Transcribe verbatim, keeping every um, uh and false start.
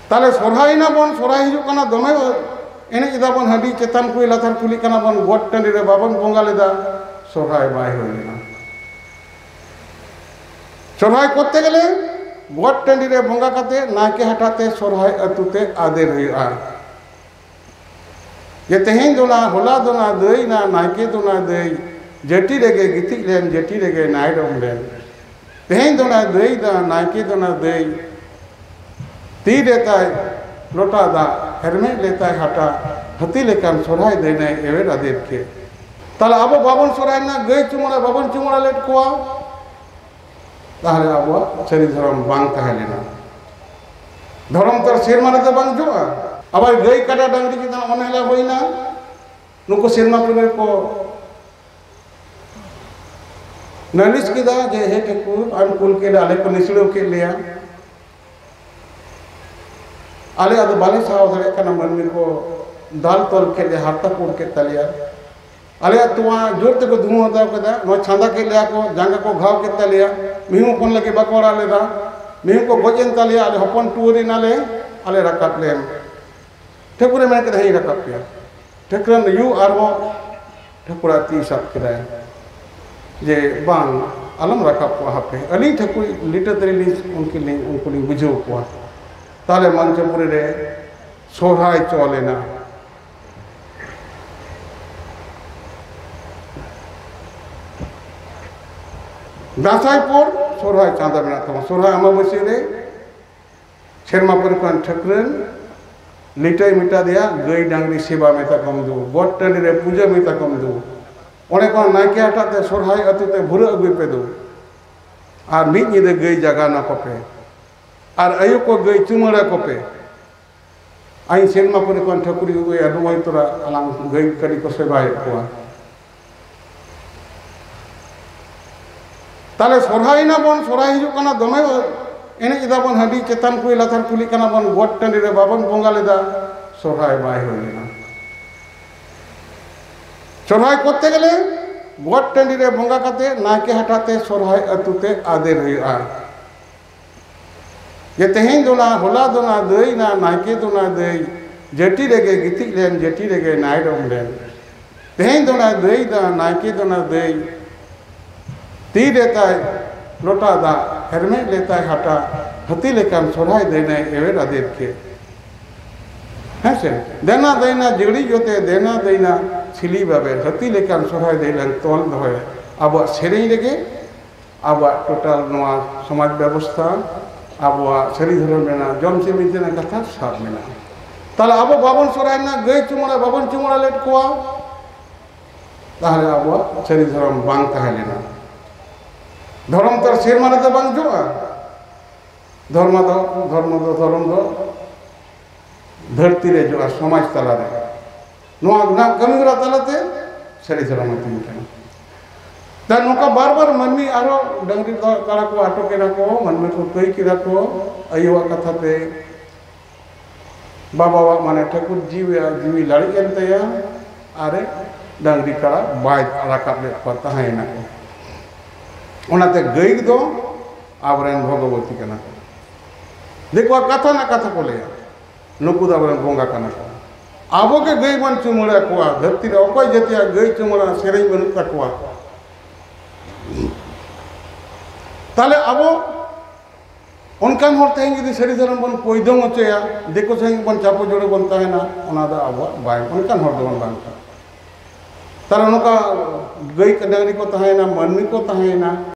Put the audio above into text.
ᱛᱟᱦᱞᱮ ᱥᱚᱨᱦᱟᱭ ᱮᱱᱟ ᱵᱚᱱ, ᱥᱚᱨᱦᱟᱭ ᱦᱤᱡᱩᱜ ᱠᱟᱱᱟ, ᱫᱚᱢᱮ ᱮᱱᱮᱡ ᱮᱫᱟ ᱵᱚᱱ, ᱦᱟᱺᱰᱤ ᱪᱮᱛᱟᱱ ᱠᱩᱞᱦᱤ ᱞᱟᱛᱟᱨ ᱠᱩᱞᱦᱤ ᱠᱟᱱᱟ ᱵᱚᱱ, ᱜᱚᱴ ᱴᱟᱺᱰᱤ ᱨᱮ ᱵᱟᱵᱚᱱ ᱵᱚᱸᱜᱟ ᱞᱮᱫᱟ, ᱥᱚᱨᱦᱟᱭ ᱵᱟᱭ ᱦᱩᱭ ᱞᱮᱱᱟ᱾ ᱥᱚᱨᱦᱟᱭ ᱠᱚᱨᱛᱮ ᱜᱮᱞᱮ ᱜᱚᱴ ᱴᱟᱺᱰᱤ ᱨᱮ ᱵᱚᱸᱜᱟ ᱠᱟᱛᱮ ᱱᱟᱭᱠᱮ ᱦᱟᱴᱟᱜ ᱛᱮ ᱥᱚᱨᱦᱟᱭ ᱟᱹᱛᱩ ᱛᱮ ᱟᱫᱮᱨ ᱦᱩᱭᱩᱜᱼᱟ᱾ ᱡᱮ ᱛᱮᱦᱮᱧ ᱫᱚ ᱱᱟ, ᱦᱚᱞᱟ ᱫᱚ ᱱᱟ ᱫᱟᱹᱭ ᱱᱟ, ᱱᱟᱭᱠᱮ ᱫᱚ ᱱᱟ ᱫᱟᱹᱭ, ᱡᱟᱹᱴᱤ ᱨᱮᱜᱮ ᱜᱤᱛᱤᱡ ᱞᱮᱱ, ᱡᱟᱹᱴᱤ ᱨᱮᱜᱮ ᱱᱟᱭᱰᱚᱢ ᱞᱮᱱ᱾ ᱛᱮᱦᱮᱧ ᱫᱚ ᱱᱟ ᱫᱟᱹᱭ ᱫᱟ, ᱱᱟᱭᱠᱮ ᱫᱚ ᱱᱟ ᱫᱟᱹᱭ, ᱛᱤ ᱨᱮ ᱛᱟᱭ ᱞᱚᱴᱟ ᱫᱟᱜ, ᱦᱮᱨᱢᱮᱫ ᱨᱮ ᱛᱟᱭ ᱦᱟᱴᱟᱜ, ᱦᱟᱹᱛᱤ ᱞᱮᱠᱟᱱ ᱥᱚᱨᱦᱟᱭ ᱫᱟᱹᱭ ᱱᱟᱭ ᱮᱣᱮᱨ ᱟᱫᱮᱨ ᱠᱮᱫ᱾ ᱛᱟᱦᱞᱮ ᱟᱵᱚ ᱵᱟᱵᱚᱱ ᱥᱚᱨᱦᱟᱭ ᱞᱮᱱᱟ, ᱜᱟᱹᱭ ᱪᱩᱢᱟᱹᱲᱟ ᱵᱟᱵᱚᱱ ᱪᱩᱢᱟᱹᱲᱟ ᱞᱮᱫ ᱠᱚᱣᱟ, ᱛᱟᱦᱞᱮ ᱟᱵᱚᱣᱟᱜ ᱥᱟᱹᱨᱤ ᱫᱷᱚᱨᱚᱢ ᱵᱟᱝ ᱛᱟᱦᱮᱸ ᱞᱮᱱᱟ᱾ ᱫᱷᱚᱨᱚᱢ ᱛᱚ ᱥᱮᱨᱢᱟ ᱨᱮᱫᱚ ᱵᱟᱝ ᱡᱚᱜᱼᱟ᱾ ᱟᱵᱟᱨ ᱜᱟᱹᱭ ᱠᱟᱰᱟ ᱰᱟᱝᱨᱤ ᱪᱮᱛᱟᱱ ᱚᱱᱦᱮᱞᱟ ᱦᱩᱭᱱᱟ, ᱱᱩᱠᱩ ᱥᱮᱨᱢᱟ ᱯᱩᱨᱟᱹ ᱠᱚ ᱱᱟᱹᱞᱤᱥ ᱠᱮᱫᱟ ᱡᱮ, "ᱦᱮ ᱴᱷᱟᱹᱠᱩᱨ, ᱟᱢ ᱠᱩᱞ ᱠᱮᱫ ᱞᱮ, ᱟᱞᱮ ᱠᱚ ᱱᱤᱥᱲᱟᱹᱣ ᱠᱮᱫ ᱞᱮᱭᱟ, ᱟᱞᱮ ᱟᱫᱚ ᱵᱟᱞᱮ ᱥᱟᱦᱟᱣ ᱫᱟᱲᱮᱭᱟᱜ ᱠᱟᱱᱟ, ᱢᱟᱹᱱᱢᱤ ᱠᱚ ᱫᱟᱞ ᱛᱚᱞ ᱠᱮᱫ ᱞᱮᱭᱟ, ᱦᱟᱨᱛᱟ ᱯᱩᱲ ᱠᱮᱫ ᱛᱟᱞᱮᱭᱟ, ᱟᱞᱮᱭᱟᱜ ᱛᱚᱣᱟ ᱡᱳᱨ ᱛᱮᱠᱚ ᱫᱷᱩᱣᱟᱹ ᱦᱟᱛᱟᱣ ᱠᱮᱫᱟ, ᱱᱚᱣᱟ ᱪᱷᱟᱸᱫᱟ ᱠᱮᱫ ᱞᱮᱭᱟ ᱠᱚ, ᱡᱟᱸᱜᱟ ᱠᱚ ᱜᱷᱟᱣ ᱠᱮᱫ ᱛᱟᱞᱮᱭᱟ, ᱢᱤᱦᱩ ᱦᱚᱯᱚᱱ ᱞᱟᱹᱜᱤᱫ ᱵᱟᱠᱚ ᱟᱲᱟᱜ ᱞᱮᱫᱟ, ᱢᱤᱦᱩ ᱠᱚ ᱜᱚᱡ ᱮᱱ ᱛᱟᱞᱮᱭᱟ, ᱟᱞᱮ ᱦᱚᱯᱚᱱ ᱴᱩᱣᱟᱹᱨ ᱮᱱᱟᱞᱮ, ᱟᱞᱮ ᱨᱟᱠᱟᱵ ᱞᱮᱢ᱾" ᱴᱷᱟᱹᱠᱩᱨᱮ ᱢᱮᱱ ᱠᱮᱫᱟ, "ᱦᱮᱸᱧ ᱨᱟᱠᱟᱵ ᱯᱮᱭᱟ᱾" ᱴᱷᱟᱹᱠᱨᱟᱹᱱ ᱟᱭᱩ ᱟᱨᱦᱚᱸ ᱴᱷᱟᱹᱠᱩᱨᱟᱜ ᱛᱤ ᱥᱟᱵ ᱠᱮᱫᱟᱭ ᱡᱮ, "ᱵᱟᱝ, ᱟᱞᱚᱢ ᱨᱟᱠᱟᱵ ᱠᱚᱣᱟ, ᱦᱟᱯᱮ, ᱟᱹᱞᱤᱧ ᱴᱷᱟᱹᱠᱩᱨ ᱞᱤᱴᱟᱹ ᱛᱟᱹᱨᱤ ᱞᱤᱧ ᱩᱱᱠᱤᱱ ᱞᱤᱧ, ᱩᱱᱠᱩ ᱞᱤᱧ ᱵᱩᱡᱷᱟᱹᱣ ᱠᱚᱣᱟ᱾" ᱛᱟᱦᱞᱮ ᱢᱚᱧᱪᱚᱯᱩᱨᱤ ᱨᱮ ᱥᱚᱦᱨᱟᱭ ᱪᱚᱞ ᱮᱱᱟ᱾ ᱫᱟᱸᱥᱟᱭ ᱯᱚᱨ ᱥᱚᱦᱨᱟᱭ ᱪᱟᱸᱫᱟ ᱢᱮᱱᱟᱜ ᱛᱟᱵᱚᱱᱟ᱾ ᱥᱚᱦᱨᱟᱭ ᱟᱢᱵᱟᱵᱟᱹᱥᱭᱟᱹ ᱨᱮ ᱥᱮᱨᱢᱟ ᱯᱟᱹᱨᱤ ᱠᱷᱚᱱ ᱴᱷᱟᱹᱠᱨᱟᱹᱱ ᱞᱤᱴᱟᱹᱭ ᱢᱮᱛᱟ ᱫᱮᱭᱟ, ᱜᱟᱹᱭ ᱰᱟᱝᱨᱤ ᱥᱮᱵᱟ ᱢᱮᱛᱟ ᱠᱚᱢ ᱫᱩ, ᱜᱚᱴ ᱴᱟᱺᱰᱤ ᱨᱮ ᱯᱩᱡᱟᱹ ᱢᱮᱛᱟ ᱠᱚᱢ ᱫᱩ, ᱚᱸᱰᱮ ᱠᱷᱚᱱ ᱱᱟᱭᱠᱮ ᱦᱟᱴᱟᱜ ᱛᱮ ᱥᱚᱨᱦᱟᱭ ᱟᱹᱛᱩ ᱛᱮ ᱵᱷᱩᱨᱟᱹ ᱟᱹᱜᱩᱭ ᱯᱮ ᱫᱩ, ᱟᱨ ᱢᱤᱫ ᱧᱤᱫᱟᱹ ᱜᱟᱹᱭ ᱡᱟᱜᱟᱣᱱᱟ ᱠᱚᱯᱮ, ᱟᱨ ᱟᱭᱳ ᱠᱚ ᱜᱟᱹᱭ ᱪᱩᱢᱟᱹᱲᱟ ᱠᱚᱯᱮ᱾ ᱟᱭᱤᱱ ᱥᱮᱨᱢᱟ ᱯᱟᱹᱨᱤ ᱠᱷᱚᱱ ᱴᱷᱟᱹᱠᱩᱨᱤ ᱩᱫᱩᱜ ᱮ ᱟᱹᱰᱩ ᱢᱚᱡᱽ ᱛᱚᱨᱟ ᱟᱞᱟᱝ ᱜᱟᱹᱭ ᱠᱟᱹᱰᱤ ᱠᱚ ᱥᱮᱵᱟᱭᱮᱫ ᱠᱚᱣᱟ᱾ ᱛᱟᱦᱞᱮ ᱥᱚᱨᱦᱟᱭ ᱮᱱᱟ ᱵᱚᱱ, ᱥᱚᱨᱦᱟᱭ ᱦᱤᱡᱩᱜ ᱠᱟᱱᱟ, ᱫᱚᱢᱮ ᱮᱱᱮᱡ ᱮᱫᱟ ᱵᱚᱱ, ᱦᱟᱺᱰᱤ ᱪᱮᱛᱟᱱ ᱠᱩᱞᱦᱤ ᱞᱟᱛᱟᱨ ᱠᱩᱞᱦᱤ ᱠᱟᱱᱟ ᱵᱚᱱ, ᱜᱚᱴ ᱴᱟᱺᱰᱤ ᱨᱮ ᱵᱟᱵᱚᱱ ᱵᱚᱸᱜᱟ ᱞᱮᱫᱟ, ᱥᱚᱨᱦᱟᱭ ᱵᱟᱭ ᱦᱩᱭ ᱞᱮᱱᱟ᱾ ᱥᱚᱨᱦᱟᱭ ᱠᱚᱨᱛᱮ ᱜᱮᱞᱮ ᱜᱚᱴ ᱴᱟᱺᱰᱤ ᱨᱮ ᱵᱚᱸᱜᱟ ᱠᱟᱛᱮ ᱱᱟᱭᱠᱮ ᱦᱟᱴᱟᱜ ᱛᱮ ᱥᱚᱨᱦᱟᱭ ᱟᱹᱛᱩ ᱛᱮ ᱟᱫᱮᱨ ᱦᱩᱭᱩᱜᱼᱟ᱾ ᱡᱮ ᱛᱮᱦᱮᱧ ᱫᱚ ᱱᱟ, ᱦᱚᱞᱟ ᱫᱚ ᱱᱟ ᱫᱟᱹᱭ ᱱᱟ, ᱱᱟᱭᱠᱮ ᱫᱚ ᱱᱟ ᱫᱟᱹᱭ, ᱡᱟᱹᱴᱤ ᱨᱮᱜᱮ ᱜᱤᱛᱤᱡ ᱞᱮᱱ, ᱡᱟᱹᱴᱤ ᱨᱮᱜᱮ ᱱᱟᱭᱰᱚᱢ ᱞᱮᱱ᱾ ᱛᱮᱦᱮᱧ ᱫᱚ ᱱᱟ ᱫᱟᱹᱭ ᱫᱟ, ᱱᱟᱭᱠᱮ ᱫᱚ ᱱᱟ ᱫᱟᱹᱭ, ᱛᱤ ᱨᱮ ᱛᱟᱭ ᱞᱚᱴᱟ ᱫᱟᱜ, ᱦᱮᱨᱢᱮᱫ ᱞᱮ ᱛᱟᱭ ᱦᱟᱴᱟᱜ, ᱦᱟᱹᱛᱤ ᱞᱮᱠᱟᱱ ᱥᱚᱨᱦᱟᱭ ᱫᱟᱹᱭ ᱱᱟᱭ ᱮᱣᱮᱨ ᱟᱫᱮᱨ ᱠᱮᱫ᱾ ᱦᱮᱸ ᱥᱮ? ᱫᱮᱱᱟ ᱫᱟᱹᱭᱱᱟ ᱡᱟᱹᱲᱤ ᱡᱚᱛᱮ, ᱫᱮᱱᱟ ᱫᱟᱹᱭᱱᱟ ᱥᱤᱞᱤ ᱵᱟᱵᱮᱨ, ᱦᱟᱹᱛᱤ ᱞᱮᱠᱟᱱ ᱥᱚᱨᱦᱟᱭ ᱫᱟᱹᱭ ᱞᱟᱝ ᱛᱚᱞ ᱫᱚᱦᱚᱭᱟ᱾ ᱟᱵᱚᱣᱟᱜ ᱥᱮᱨᱮᱧ ᱨᱮᱜᱮ ᱟᱵᱚᱣᱟᱜ total ᱱᱚᱣᱟ ᱥᱚᱢᱟᱡᱽ ᱵᱮᱵᱚᱥᱛᱷᱟ, ᱟᱵᱚᱣᱟᱜ ᱥᱟᱹᱨᱤ ᱫᱷᱚᱨᱚᱢ ᱨᱮᱱᱟᱜ ᱡᱚᱢ ᱥᱮ ᱢᱤᱫ ᱨᱮᱱᱟᱜ ᱠᱟᱛᱷᱟ ᱥᱟᱵ ᱢᱮᱱᱟᱜᱼᱟ᱾ ᱛᱟᱦᱞᱮ ᱟᱵᱚ ᱵᱟᱵᱚᱱ ᱥᱚᱨᱦᱟᱭ ᱞᱮᱱᱟ, ᱜᱟᱹᱭ ᱪᱩᱢᱟᱹᱲᱟ ᱵᱟᱵᱚᱱ ᱪᱩᱢᱟᱹᱲᱟ ᱞᱮᱫ ᱠᱚᱣᱟ, ᱛᱟᱦᱞᱮ ᱟᱵᱚᱣᱟᱜ ᱥᱟᱹᱨᱤ ᱫᱷᱚᱨᱚᱢ ᱵᱟᱝ ᱛᱟᱦᱮᱸ ᱞᱮᱱᱟ᱾ ᱫᱷᱚᱨᱚᱢ ᱛᱚ ᱥᱮᱨᱢᱟ ᱨᱮᱫᱚ ᱵᱟᱝ ᱡᱚᱜᱼᱟ᱾ ᱫᱷᱚᱨᱢᱚ ᱫᱚ, ᱫᱷᱚᱨᱢᱚ ᱫᱚ, ᱫᱷᱚᱨᱚᱢ ᱫᱚ ᱫᱷᱟᱹᱨᱛᱤ ᱨᱮ ᱡᱚᱜᱼᱟ, ᱥᱚᱢᱟᱡᱽ ᱛᱟᱞᱟᱨᱮ᱾ ᱱᱚᱣᱟ ᱨᱮᱱᱟᱜ ᱠᱟᱹᱢᱤ ᱦᱚᱨᱟ ᱛᱟᱞᱟᱛᱮ ᱥᱟᱹᱨᱤ ᱫᱷᱚᱨᱚᱢ ᱦᱟᱹᱴᱤᱧ ᱠᱟᱱᱟ᱾ ᱛᱟᱦᱞᱮ ᱱᱚᱝᱠᱟ ᱵᱟᱨ ᱵᱟᱨ ᱢᱟᱹᱱᱢᱤ ᱟᱨᱦᱚᱸ ᱰᱟᱹᱝᱨᱤ ᱠᱟᱲᱟ ᱠᱚ ᱟᱴᱚᱠ ᱮᱱᱟ ᱠᱚ, ᱢᱟᱹᱱᱢᱤ ᱠᱚ ᱠᱟᱹᱭ ᱠᱮᱫᱟ ᱠᱚ, ᱟᱭᱳᱣᱟᱜ ᱠᱟᱛᱷᱟ ᱛᱮ, ᱵᱟᱵᱟᱣᱟᱜ ᱢᱟᱱᱮ ᱴᱷᱟᱹᱠᱩᱨ ᱡᱤᱣᱤ, ᱡᱤᱣᱤ ᱞᱟᱲᱮᱡ ᱮᱱ ᱛᱟᱭᱟ, ᱟᱨᱮ ᱰᱟᱹᱝᱨᱤ ᱠᱟᱲᱟ ᱵᱟᱭ ᱨᱟᱠᱟᱵ ᱞᱮᱫ ᱠᱚᱣᱟ, ᱛᱟᱦᱮᱸᱭᱮᱱᱟ ᱠᱚ᱾ ᱚᱱᱟᱛᱮ ᱜᱟᱹᱭ ᱫᱚ ᱟᱵᱚᱨᱮᱱ ᱵᱷᱚᱜᱚᱵᱚᱛᱤ ᱠᱟᱱᱟ ᱠᱚ᱾ ᱫᱤᱠᱩᱣᱟᱜ ᱠᱟᱛᱷᱟ ᱨᱮᱱᱟᱜ ᱠᱟᱛᱷᱟ ᱠᱚ ᱞᱟᱹᱭᱟ, ᱱᱩᱠᱩ ᱫᱚ ᱟᱵᱚᱨᱮᱱ ᱵᱚᱸᱜᱟ ᱠᱟᱱᱟ ᱠᱚ᱾ ᱟᱵᱚ ᱜᱮ ᱜᱟᱹᱭ ᱵᱚᱱ ᱪᱩᱢᱟᱹᱲᱟ ᱠᱚᱣᱟ᱾ ᱫᱷᱟᱹᱨᱛᱤ ᱨᱮ ᱚᱠᱚᱭ ᱡᱟᱹᱛᱤᱭᱟᱜ ᱜᱟᱹᱭ ᱪᱩᱢᱟᱹᱲᱟ ᱥᱮᱨᱮᱧ ᱵᱟᱹᱱᱩᱜ ᱛᱟᱠᱚᱣᱟ? ᱛᱟᱦᱞᱮ ᱟᱵᱚ ᱚᱱᱠᱟᱱ ᱦᱚᱲ ᱛᱮᱦᱮᱧ ᱡᱩᱫᱤ ᱥᱟᱹᱨᱤ ᱫᱷᱚᱨᱚᱢ ᱵᱚᱱ ᱯᱚᱭᱫᱚᱝ ᱦᱚᱪᱚᱭᱟ, ᱫᱤᱠᱩ ᱥᱟᱶ ᱵᱚᱱ ᱪᱟᱯᱚ ᱡᱚᱲᱚ ᱵᱚᱱ ᱛᱟᱦᱮᱱᱟ, ᱚᱱᱟ ᱫᱚ ᱟᱵᱚᱣᱟᱜ ᱵᱟᱭ, ᱚᱱᱠᱟᱱ ᱦᱚᱲ ᱫᱚᱵᱚᱱ ᱵᱟᱝ ᱠᱟᱱᱟ᱾ ᱛᱟᱦᱞᱮ ᱱᱚᱝᱠᱟ ᱜᱟᱹᱭ ᱰᱟᱹᱝᱨᱤ ᱠᱚ ᱛᱟᱦᱮᱸᱭᱮᱱᱟ, ᱢᱟᱹᱱᱢᱤ ᱠᱚ ᱛᱟᱦᱮᱸᱭᱮᱱᱟ,